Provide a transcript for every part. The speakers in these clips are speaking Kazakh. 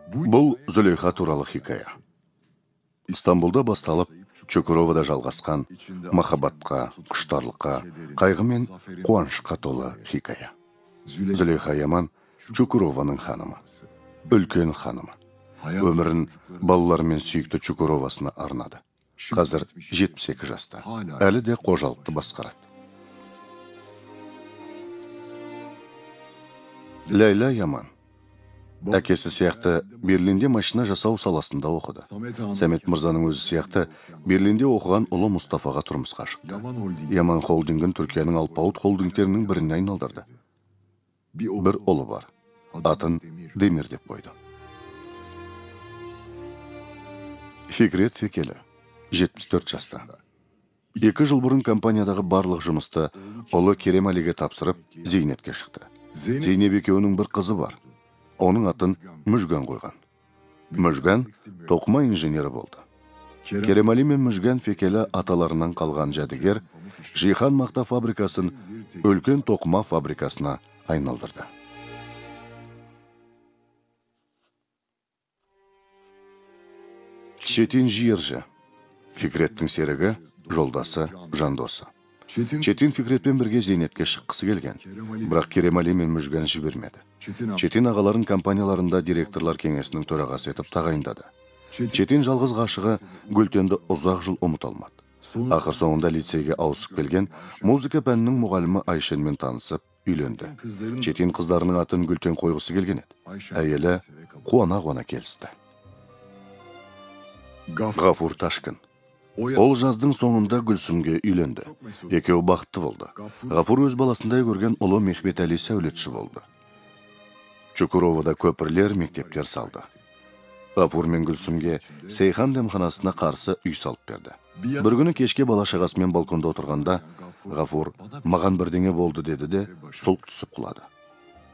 Бұл Зүлейха туралы хикая. Истанбулда басталып, Чукуровада жалғасқан махаббатқа, құштарлыққа, қайғы мен қуанышқа толы хикая. Зүлейха Яман Чукурованың ханымы, үлкен ханымы. Өмірін балалары мен сүйікті Чукуровасына арнады. Қазір 72 жаста. Әлі де қожалықты басқарады. Ләйла Яман. Әкесі сияқты Берлинде машина жасау саласында оқыды. Сәмет мырзаның өзі сияқты Берлинде оқыған ұлы Мұстафаға тұрмысқа шықты. Яман холдингін Түркияның алпауыт холдингтерінің біріне айналдырды. Бір ұлы бар. Атын Демир деп қойды. Фикрет Фекелі, 74 жаста. 2 жыл бұрын компаниядағы барлық жұмысты ұлы Керем Алиге тапсырып, зейнетке шықты. Зейнеп екеуінің бір қызы бар. Оның атын Мүжган қойған. Мүжган тоқыма инженері болды. Керем Али мен Мүжган Фекелі аталарынан қалған жәдігер Жихан мақта фабрикасын үлкен тоқыма фабрикасына айналдырды. Четин Жиыржы, Фикреттің серігі, жолдасы, жандосы. Четин Фикретпен бірге зейнетке шыққысы келген, бірақ Керем Али мен Мүжган жібермеді. Четин ағаларын компанияларында директорлар кеңесінің төрағасы етіп тағайындады. Четин жалғыз ғашығы Гүлтенді ұзақ жыл ұмыта алмады. Ақыр соңында лицейге ауысып келген музыка пәнінің мұғалімі Айшенмен танысып үйленді. Четин қыздарының атын Гүлтен қойғысы келген еді. Әйелі қуана-қуана келісті. Ғафур Ташкын. Ол жаздың соңында Гүлсімге үйленді. Екеуі бақытты болды. Ғафур өз баласындай көрген ұлы Мехмет Али сәулетші болды. Чукуровада көпірлер, мектептер салды. Ғафур мен Гүлсімге Сейхан дәмханасына қарсы үй салып берді. Бір күні кешке бала шағасымен балконда отырғанда Ғафур маған бірдеңе болды деді де сұлқ түсіп құлады.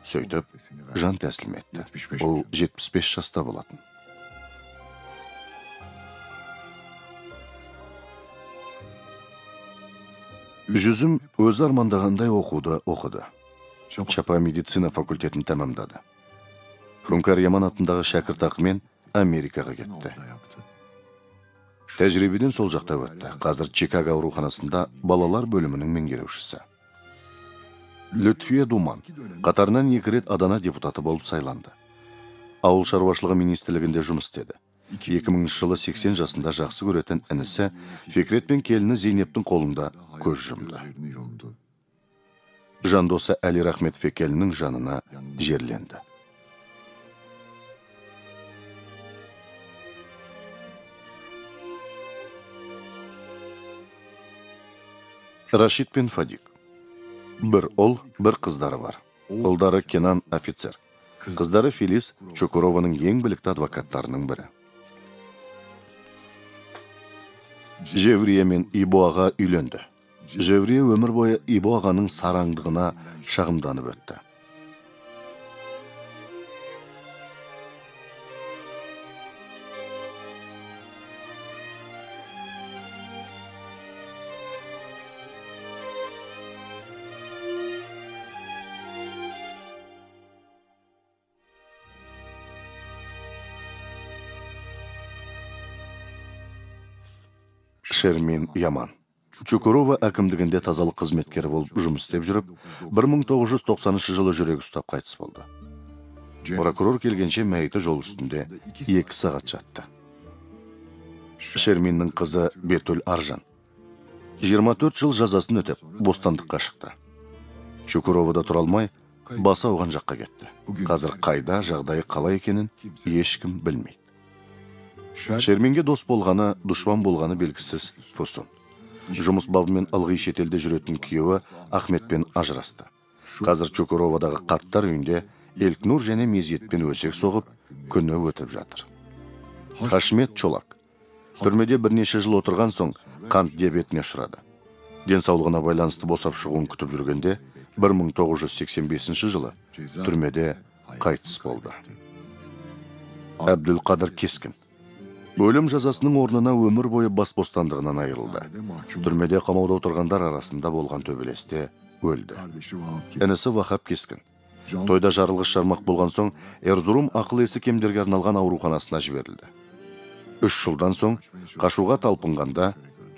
Сөйтіп жан тәсілім етті. Ол 75 жаста болатын. Жүзім өзі армандағандай оқуды оқыды. Чапа медицина факультетін тәмамдады. Хункар Яман атындағы шәкіртақымен Америкаға кетті. Тәжірибеден сол жақта өтті. Қазір Чикаго ауруханасында балалар бөлімінің меңгерушісі. Лүтфия Думан қатарынан 2 рет Адана депутаты болып сайланды. Ауыл шаруашылығы министрлігінде жұмыс істеді. 2000 жылы 80 жасында жақсы көретін інісі Фикрет пен келіні Зейнептің қолында көз жұмды. Жандосы Әли Рахмет Фекелінің жанына жерленді. Рашид пен Фадик. Бір ұл, бір қыздары бар. Ұлдары Кенан офицер. Қыздары Фелис Чукурованың ең білікті адвокаттарының бірі. Жеврия мен Ибо аға үйленді. Жеврия өмір бойы Ибо ағаның сараңдығына шағымданып өтті. Шермин Яман. Чукурова әкімдігінде тазалық қызметкері болып жұмыс істеп жүріп, 1990 жылы жүрегі ұстап қайтыс болды. Прокурор келгенше мәйіті жол үстінде 2 сағат жатты. Шерминнің қызы Бетүл Аржан 24 жыл жазасын өтеп, бостандыққа шықты. Чукуровада тұра алмай, басы ауған жаққа кетті. Қазір қайда, жағдайы қалай екенін ешкім білмейді. Шерминге дос болғаны, дұшпан болғаны белгісіз Фусун. Жұмыс бабымен ылғи шетелде жүретін күйеуі Ахметпен ажырасты. Қазір Чукуровадағы қарттар үйінде Элькнур және Мезиетпен өсек соғып, күні өтіп жатыр. Хашмет Чолак. Түрмеде бірнеше жыл отырған соң қант диабетіне ұшырады. Денсаулығына байланысты босап шығуын күтіп жүргенде 1985 жылы түрмеде қайтыс болды. Әбділқадыр Кескін. Өлім жазасының орнына өмір бойы бас бостандығынан айырылды. Түрмеде қамауда отырғандар арасында болған төбелесте өлді. Інісі Вахап Кескін. Тойда жарылғыш жармақ болған соң, Эрзурум ақыл есі кемдерге арналған ауруханасына жіберілді. 3 жылдан соң қашуға талпынғанда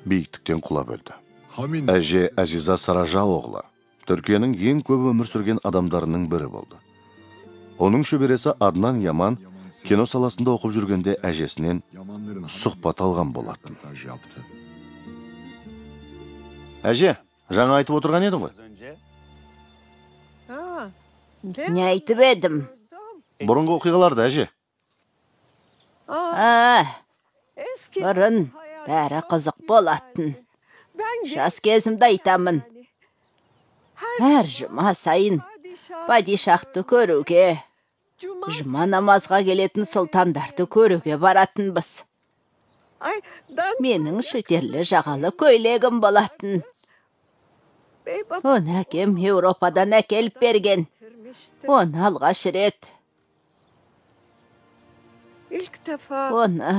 биіктіктен құлап өлді. Әже Әзиза Саражаоғлы Түркияның ең көп өмір сүрген адамдарының бірі болды. Оның шөбересі Аднан Яман кино саласында оқып жүргенде әжесінен сұхбат алған болатын. Әже, жаңа айтып отырған едің ғой? Не айтып едім? Бұрынғы оқиғаларды, әже. Бұрын бәрі қызық болатын. Жас кезімді айтамын. Әр жұма сайын падишахты көруге, жұма намазға келетін сұлтандарды көруге баратынбыз. Менің шілтерлі жағалы көйлегім болатын. Оны әкем Еуропадан әкеліп берген. Оны алғаш рет. Оны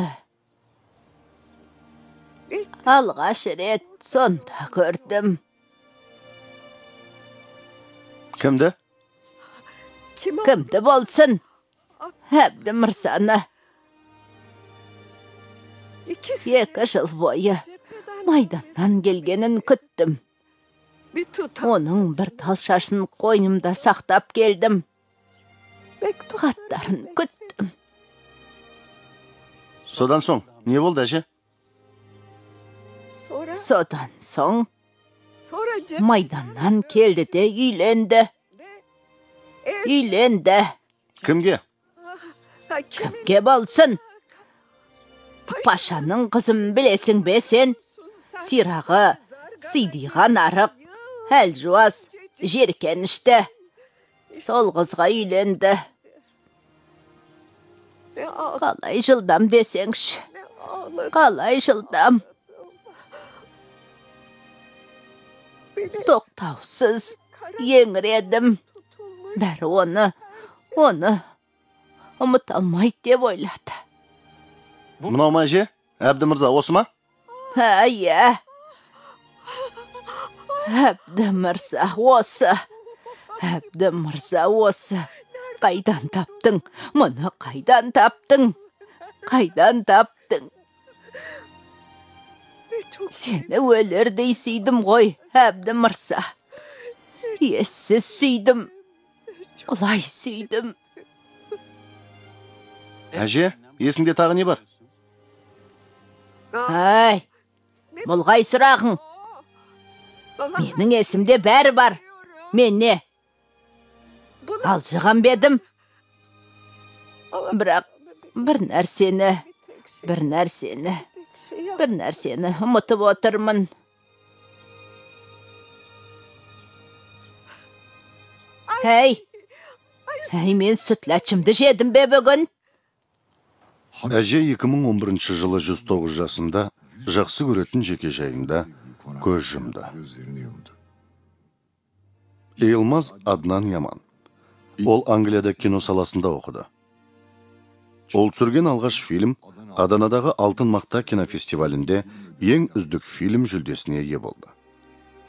алғаш рет сонда көрдім. Кімді? Кімді болсын? Әбді мырзаны. 2 жыл бойы майданнан келгенін күттім. Оның бір тал шашын қойнымда сақтап келдім. Хаттарын күттім. Содан соң не болды, әже? Содан соң майданнан келді де үйленді. Үйленді. Кімге? Кімге болсын? Пашаның қызын білесің бе сен? Сирағы сидиған арық, әлжуаз, жеркенішті. Сол қызға үйленді. Қалай жылдам десеңші? Қалай жылдам? Тоқтаусыз еңіредім. Бәрі оны ұмыта алмайды деп ойлады. Мынау ма, әже? Әбді мырза осы ма? Иә. Әбді мырза осы. Әбді мырза осы. Қайдан таптың? Мұны қайдан таптың? Қайдан таптың? Сені өлердей сүйдім ғой, Әбді мырза. Ессіз сүйдім. Құлай сүйдім. Әже, есіңде тағы не бар? Ай, бұл қай сұрағың? Менің есімде бәрі бар. Мен не? Алжыған ба едім? Бірақ бір нәрсені ұмытып отырмын. Әй, мен сүтләчімді жедім бе бүгін? Әже 2011 жылы 109 жасында жақсы көретін жеке жайында көз жұмды. Йылмаз Аднан Яман. Ол Англияда кино саласында оқыды. Ол түсірген алғаш фильм Аданадағы Алтын Мақта кинофестивалінде ең үздік фильм жүлдесіне ие болды.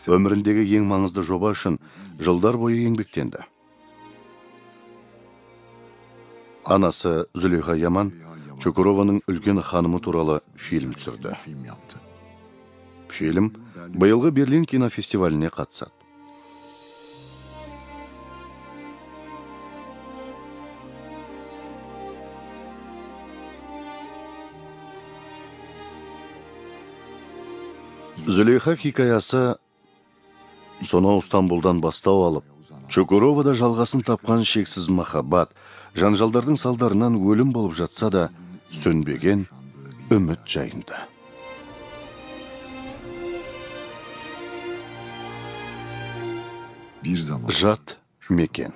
Өміріндегі ең маңызды жоба үшін жылдар бойы еңбектенді. Анасы Зүлейха Яман Чукурованың үлкен ханымы туралы фильм түсірді. Фильм биылғы Берлин кинофестиваліне қатысады. Зүлейха хикаясы сонау Стамбулдан бастау алып, Чукуровада жалғасын тапқан шексіз махаббат, жанжалдардың салдарынан өлім болып жатса да, сөнбеген үміт жайында. Жат мекен.